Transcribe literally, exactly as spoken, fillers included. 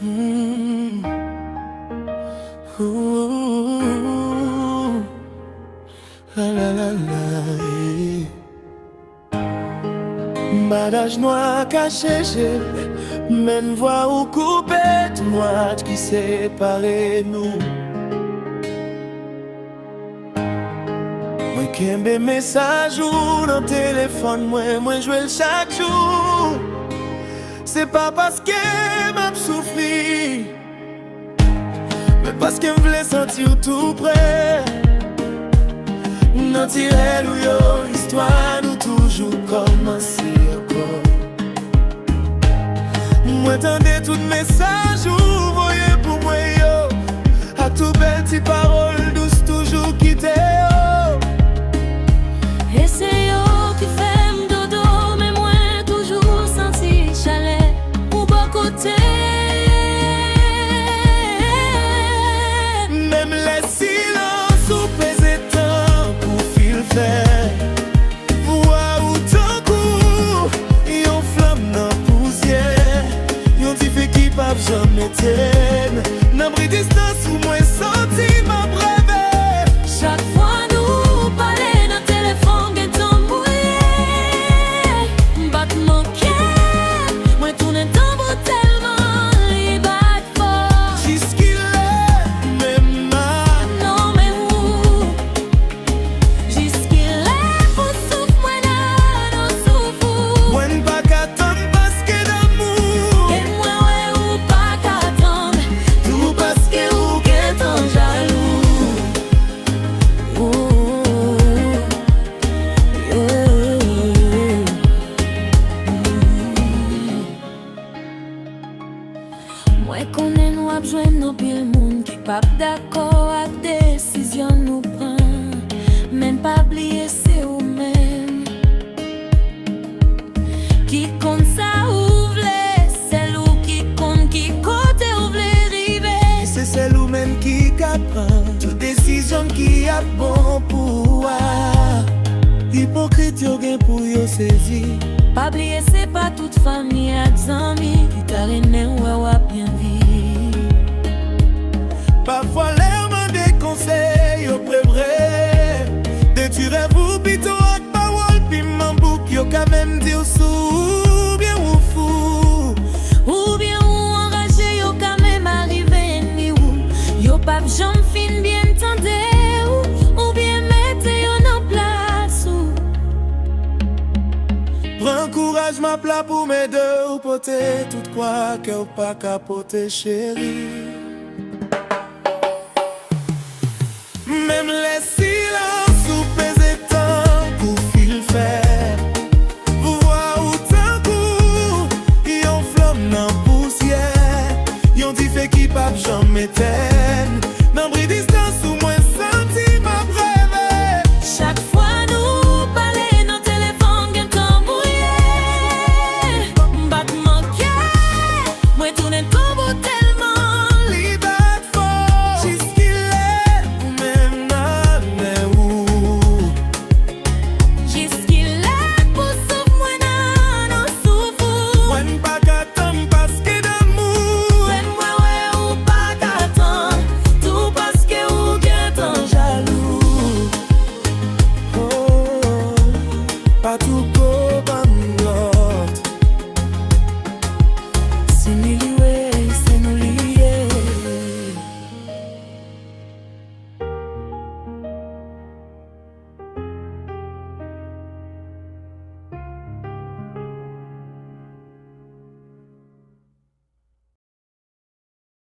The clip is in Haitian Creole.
Mm. Ooh. La, la, la, la, yeah. Badaj nwa kache je m, men vwa ou koupe tou mwaj ki separe nou. Mwen kenbe mesaj ou nan telefòn mwen, mwen jwe l chak jou. Se pa paske m ap soufri, men paske m vle santi w tou pre. Nan ti rèl ou yo, istwa nou toujou kòmanse ankò. Mwen tande tout mesaj ou voye pou mwen yo, ak tout bèl ti pawòl dous toujou kite yo. E se yo ki fè m dodo, men mwen toujou santi chalè ou bò kote. Menm lè silans ou peze tankou fil fè, vwa ou tankou yon flanm nan pousyè, yon dife ki p ap janm etenn. Nan bri distans ou mwen santi m ap reve. Chak fwa nou pale nan telefòn, gen tan m brile. Batman kè mwen tounen tanbou tèlman li bat fò. Jiskilè menm ma nonmen ou? Jiskilè pou souf mwen nan nou souf ou? Mwen pa ka tann paske damou. E mwen wè ou pa ka tann tou paske ou gentan jalou. Ooh, yeah. Mwen konnen nou ap jwenn anpil moun ki p ap dakò ak desizyon nou pran, men pa bliye se ou menm ki konn sa ou vle, sèl ou ki konn ki kote ou vle rive. E se sèl ou menm ki ka pran tout desizyon ki ap bon pou ou a. Ipokrit yo gen pou yo sezi. Pa bliye se pa tout fanmi ak zanmi ki ta renmen wè w ap byen viv. Pafwa lè yo mande konsèy, yo pre vre detwi rèv ou pito ak pawòl piman bouk. Yo ka menm di w sou oubyen ou fou, oubyen ou anraje. Yo ka menm arive enmi ou. Yo p ap janm fin byen tande ou oubyen mete yo nan plas ou. Pran kouraj, m ap la pou m ede w pote tout kwa ke w pa ka pote, cheri.